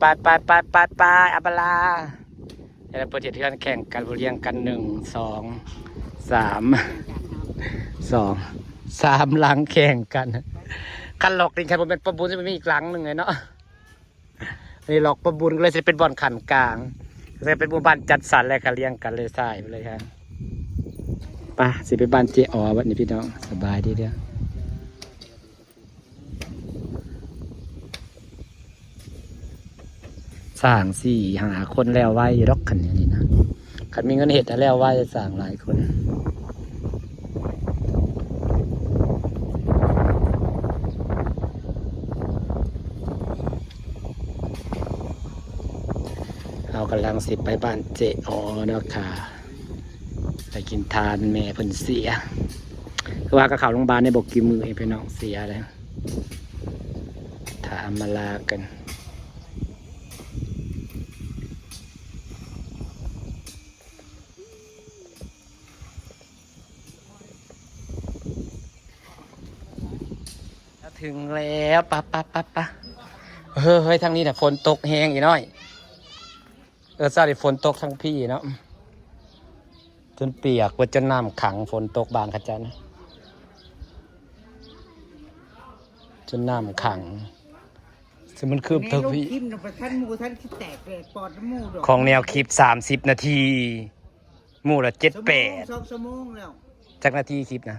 ໄປໆໆໆ ອາບາລາ ແລ້ວເພິ່ນເຮັດເຮືອນແຂ່ງກັນ ບໍ່ລຽງກັນ ໜຶ່ງ ສອງ ສາມ ສອງ ສາມຫຼັງແຂ່ງກັນ. ຄັນລັອກນີ້ ຄັນບໍ່ແມ່ນປ້າບຸນ ຊິບໍ່ມີອີກຫຼັງໜຶ່ງເລີຍເນາະ. ອັນນີ້ລັອກປ້າບຸນ ກໍເລີຍຊິເປັນບ່ອນຂັ້ນກາງ ກໍເລີຍເປັນໝູ່ບ້ານຈັດສັນ ແລ້ວກໍລຽງກັນເລີຍ ສາຍໄປເລີຍ ໄປ ຊິໄປບ້ານເຈອໍບັດນີ້ພີ່ນ້ອງ. ສະບາຍດີເດີ້. ສ້າງສີ່ຫ້າຄົນແລ້ວໄວຢູ່ດອກ ຄັນນີ້ນະ. ຄັນມີເງິນເຮັດນະ ແລ້ວໄວ ສ້າງຫຼາຍຄົນ. ເຮົາກຳລັງຊິໄປບ້ານເຈອໍເນາະຄ່ະ ໄປກິນທານແມ່ເພິ່ນເສຍ. ຄືວ່າກໍເຂົ້າໂຮງບານໄດ້ບໍ່ກີ່ມື້ເອງ ພີ່ນ້ອງ ເສຍແລ້ວ. ຖ້າມາລາກັນ ເຖິງແລ້ວ ປະ ປະ ປະ ປະ. ເຮີ້ຍ ທາງນີ້ນະຝົນຕົກແຮງອີນ້ອຍ. ເອີ ຊາວນີ້ຝົນຕົກທາງພີ້ເນາະ ຈົນປຽກເບິດ ຈົນນ້ຳຂັງ. ຝົນຕົກບ້ານເຂົາເຈົ້ານະ ຈົນນ້ຳຂັງ. ຊິມັນຄືບເຖິງພີ້ ຂອງແນວຄລິບສາມສິບນາທີ ໝູ່ລະເຈັດແປດ ສອງຊົ່ວໂມງແລ້ວ. ຈັກນາທີຄລິບນະ?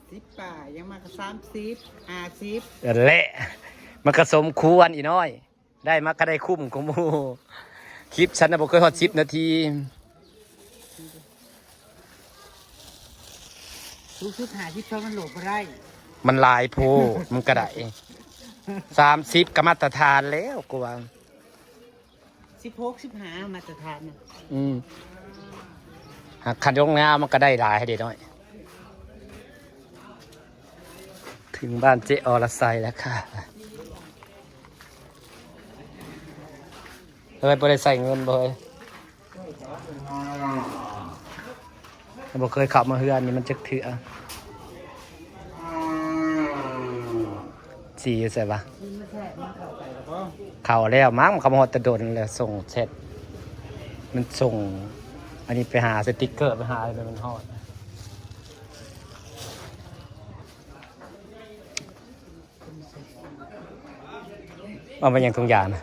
ສິບປາຍ ຍັງມາກໍສາມສິບ ຫ້າສິບ ນັ້ນແຫຼະ ມັນກໍສົມຄວນອີນ້ອຍ. ໄດ້ມາກໍໄດ້ຄຸ້ມກວ່າໝູ່. ຄລິບຊັ້ນນະບໍ່ເຄີຍຮອດສິບນາທີ. ສູງສຸດຫ້າສິບ ເທົ່າມັນໂຫຼດບໍ່ໄດ້ ມັນຫຼາຍໂພດ. ມັນກໍໄດ້ສາມສິບ ກໍມາດຕະຖານແລ້ວ ກູວ່າ ສິບຫົກ ສິບຫ້າ ມາດຕະຖານນະ. ອືມ ຫາກຄັນລົງງາມມັນກໍໄດ້ຫຼາຍໃຫ້ເດັກນ້ອຍ. ເຖິງບ້ານເຈອໍລະໄຊແລ້ວຄ່ະ. ເຮີ້ຍ ບໍ່ໄດ້ໃຊ້ເງິນບໍ່ເຮີ້ຍ? ບໍ່ເຄີຍເຂົ້າມາເຮືອນນີ້ມັນຈັກເທື່ອ. ສີຢູ່ໃສວະ? ເຂົ້າແລ້ວມັ້ງ ເຂົ້າມາຮອດແຕ່ດົນແລ້ວ. ສົ່ງແຊັດ ມັນສົ່ງອັນນີ້ໄປຫາ ສະຕິກເກີໄປຫາ ແລ້ວມັນຮອດ. ເອົາໄປຫຍັງ ຖົງຢານະ?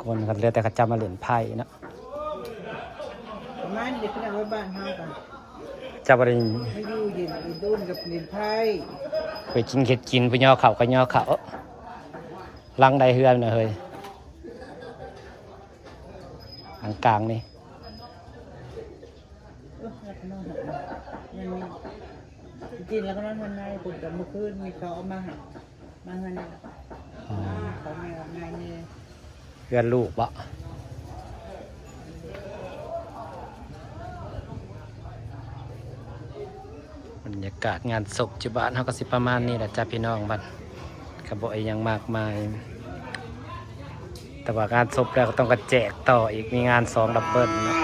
ຄົນກໍເຫຼືອແຕ່ເຂົາເຈົ້າມາຫຼິ້ນໄພ້ເນາະ. ປະມານນີ້ແຫຼະ ພີ່ນ້ອງເອີຍ ບ້ານເຮົາກໍ ເຈົ້າບໍ່ໄດ້ ມາຢູ່ເຢັນໂດນກັບຫຼິ້ນໄພ້. ໄປກິນເຮັດກິນ ໄປຍໍເຂົ້າກໍຍໍເຂົ້າ. ຫຼັງໃດເຮືອນນະເຮີ້ຍ? ຫຼັງກາງນີ້. ເອີ ແລ້ວກໍນອນຫັ້ນນະ ແມ່ນ ກິນແລ້ວກໍນອນຫັ້ນໃນພຸ້ນ. ກໍມື້ຄືນມີເຂົາເອົາມາໃຫ້ ມາເຮືອນນີ້ລະ. ອໍ ເຂົາແມ່ນາຍແມ່. ເຮືອນລູກບໍ? ບັນຍາກາດງານສົບຢູ່ບ້ານເຮົາກໍຊິປະມານນີ້ແຫຼະຈ້າພີ່ນ້ອງ. ບັດກໍບໍ່ອີ່ຫຍັງມາກມາຍ ແຕ່ວ່າງານສົບແລ້ວກໍຕ້ອງກະແຈກຕໍ່ອີກ ມີງານສອງດັບເບິນເນາະ.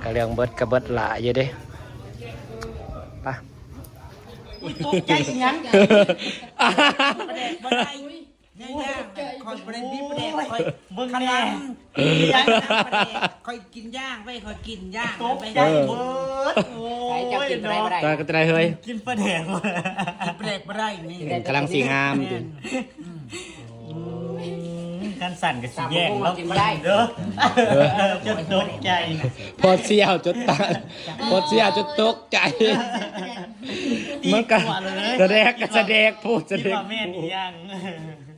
ກະເລື່ອງເບິດກະເບິດຫຼາຍຢູ່ເດ້. ໄປ ອຸຍ ຕົກໃຈອີຫຍັງ? ປາແດກບໍ່ໄດ້ ຍ່າງໆ ຂ້ອຍບໍ່ໄດ້ມີປາແດກ ຂ້ອຍ ເບິ່ງ ຂະໜາດ ແດ່ ຂ້ອຍກິນຍ່າງໄວ້ ຂ້ອຍກິນຍ່າງ ຕົກໃຈເບິດ. ໂອ້ຍ ຕາຍ ເຈົ້າກິນປາໄດ້ບໍ່ໄດ້ ຕາຍ ກໍຕາຍເຮີ້ຍ. ກິນປາແດກ ກິນປາແດກບໍ່ໄດ້ນີ້ ກຳລັງຊິງາມຢູ່. ຄັນສັ່ນກໍຊິແຍ່ງລາວກິນເດີ ເອີ ຈົນຕົກໃຈ. ພໍເຊຍວຈົນຕາຍ ພໍເຊຍວຈົນຕົກໃຈ. ມັນກໍສະແດງ ກໍສະແດງໂພດ ສະແດງ ແມ່ນອີຫຍັງ?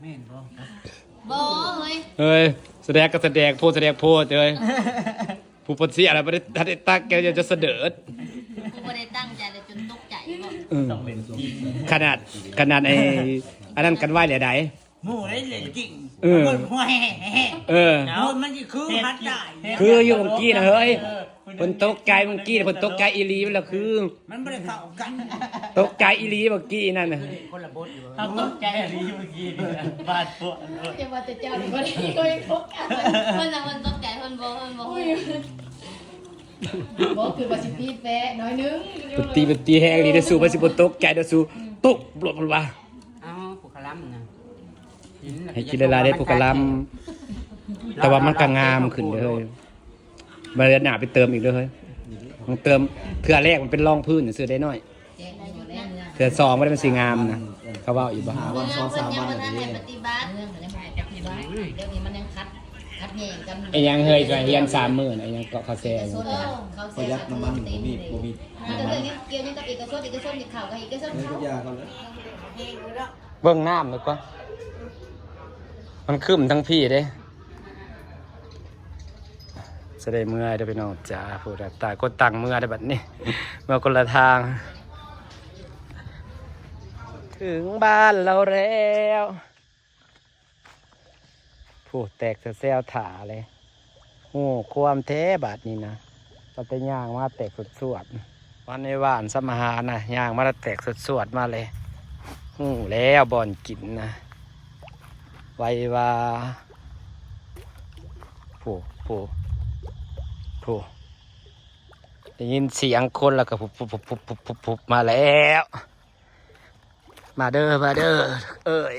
ແມ່ນບໍ່? ບໍ່ເຮີ້ຍ ເຮີ້ຍ ສະແດງກໍສະແດງໂພດ ສະແດງໂພດເອີຍ. ຜູ້ເພິ່ນເຊຍແລ້ວບໍ່ໄດ້ ບໍ່ໄດ້ຕັ້ງໃຈຈະສະເດີດ ບໍ່ໄດ້ຕັ້ງໃຈແລ້ວຈົນຕົກໃຈບໍ່? ເອີ ຕ້ອງເປັນຈິງ. ຂະໜາດ ຂະໜາດໄອ້ອັນນັ້ນກັນໄວ້ແລ້ວໃດ ໝູ່ໄດ້ເຫຼັ້ນກິ້ງ ເອີ ເບິ່ງຫົວແຫ່ໆ ເອີ ໂອ້ຍ ມັນຊິຄືຮັດໄດ້ ຄືຢູ່ເມື່ອກີ້ນະເຮີ້ຍ. ເອີ ເພິ່ນຕົກໃຈເມື່ອກີ້ ເພິ່ນຕົກໃຈອີ່ຫຼີ ມັນລະຄື ມັນບໍ່ໄດ້ເຂົ້າກັນ ຕົກໃຈອີ່ຫຼີເມື່ອກີ້ນັ້ນນະ ຄົນລະບົດຢູ່ ເຮົາຕົກໃຈອີ່ຫຼີເມື່ອກີ້ນີ້ ບາດປວດ ຢ່າວ່າແຕ່ເຈົ້ານີ້ ບໍ່ໄດ້ ບໍ່ໄດ້ຕົກໃຈ ເພິ່ນນະ ເພິ່ນຕົກໃຈ ເພິ່ນບໍ່ ເພິ່ນບໍ່ ບໍ່ ຄືວ່າຊິຕີແປະໜ້ອຍໜຶ່ງ ເພິ່ນຕີ ເພິ່ນຕີແຮງອີ່ຫຼີເດ້ ສູ້ ເພິ່ນຊິບໍ່ຕົກໃຈເດ້ ສູ້ ຕົກໂລດ ເພິ່ນວ່າ ເອົາ ປູກກະລຳນະ ໃຫ້ກິນຫຼາຍໆເດ້ ປູກກະລຳ ແຕ່ວ່າມັນກໍງາມຂຶ້ນເດີ້ ມາເດືອນໜ້າໄປເຕີມອີກເດີ້ເຮີ້ຍ ຕ້ອງເຕີມ ເທື່ອແລກມັນເປັນຮອງພື້ນຊື່ເດ້ນ້ອຍ ເທື່ອສອງມັນ ມັນຊິງາມນະ ເຂົາເວົ້າຢູ່ບໍ່ ຫາວັນສອງສາມວັນ ເມືອງເພິ່ນຍັງບໍ່ທັນໄດ້ປະຕິບັດ ເມືອງເພິ່ນຍັງບໍ່ທັນໄດ້ປະຕິບັດ ດຽວນີ້ມັນຍັງຂັດ ຂັດແຍ່ງກັນ ອີຫຍັງເຮີ້ຍ ຈະຮຽນສາມມື້ນະ ອີຫຍັງເກາະເຂົາແຊ ເອີ ເຂົາແຊ ປະຢັດນ້ຳມັນ ບໍ່ມີ ບໍ່ມີ ມັນກໍເລື່ອງກ່ຽວຫຍັງກັບເອກະຊົນ ເອກະຊົນຊິເຂົ້າກໍໃຫ້ເອກະຊົນເຂົ້າ ເບິ່ງນ້ຳດີກວ່າ ມັນຄຶ້ມທັງພີເດ້ ຊິໄດ້ເມືອເດີ້ພີ່ນ້ອງຈ້າ ຜູ້ໃດຕ່າງຄົນຕ່າງເມືອເດີ້ບັດນີ້ ເມືອຄົນລະທາງ ເຖິງບ້ານລາວແລ້ວ ຜູ້ແຕກແຊວໆຖ້າເລີຍ ຮູ້ຄວາມແທ້ບາດນີ້ນະ ວ່າແຕ່ຍ່າງມາແຕກສວດໆ ວັນໃນຫວ່ານສຳມະຫານະ ຍ່າງມາແລ້ວແຕກສວດໆມາເລີຍ ຮູ້ແລ້ວບ່ອນກິນນະ ໄວວ່າ ໂພ ໂພ ໂພ ໄດ້ຍິນສຽງຄົນແລ້ວກໍ ປຸບໆໆໆໆ ມາແລ້ວ ມາເດີ້ ມາເດີ້ເອີຍ.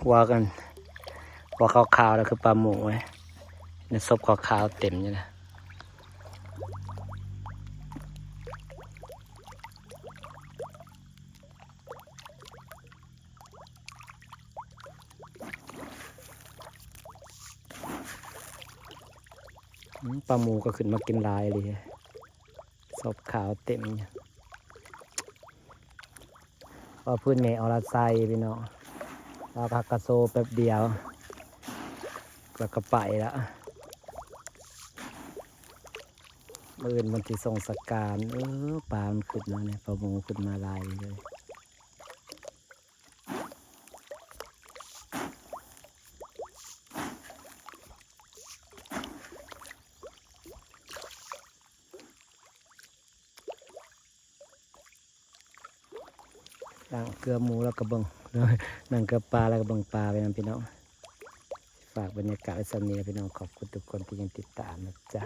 ຫົວກັນ ຫົວຂາວໆ ນັ້ນຄືປາໝູເວີຍ ໃນສົບຂາວໆເຕັມຢູ່ນະ ອືມ ປາໝູກໍຂຶ້ນມາກິນຫຼາຍອີ່ຫຼີ ສົບຂາວເຕັມຢູ່. ວ່າພື້ນແມ່ອໍລະໄຊພີ່ນ້ອງ ລາວກໍກະໂຊແປັບດຽວ ແລ້ວກໍໄປລະ ມື້ອື່ນເພິ່ນຊິສົ່ງສະການ. ເອີ ປາມັນຂຶ້ນມານີ້ ປາໝູຂຶ້ນມາຫຼາຍເລີຍ. ລ້າງເກືອໝູແລ້ວກໍເບິ່ງ ລ້າງເກືອປາແລ້ວກໍເບິ່ງປາໄປນຳພີ່ນ້ອງ. ຝາກບັນຍາກາດໄວ້ສ່ຳນີ້ນະພີ່ນ້ອງ ຂອບຄຸນທຸກຄົນທີ່ຍັງຕິດຕາມນະຈ໊ະ.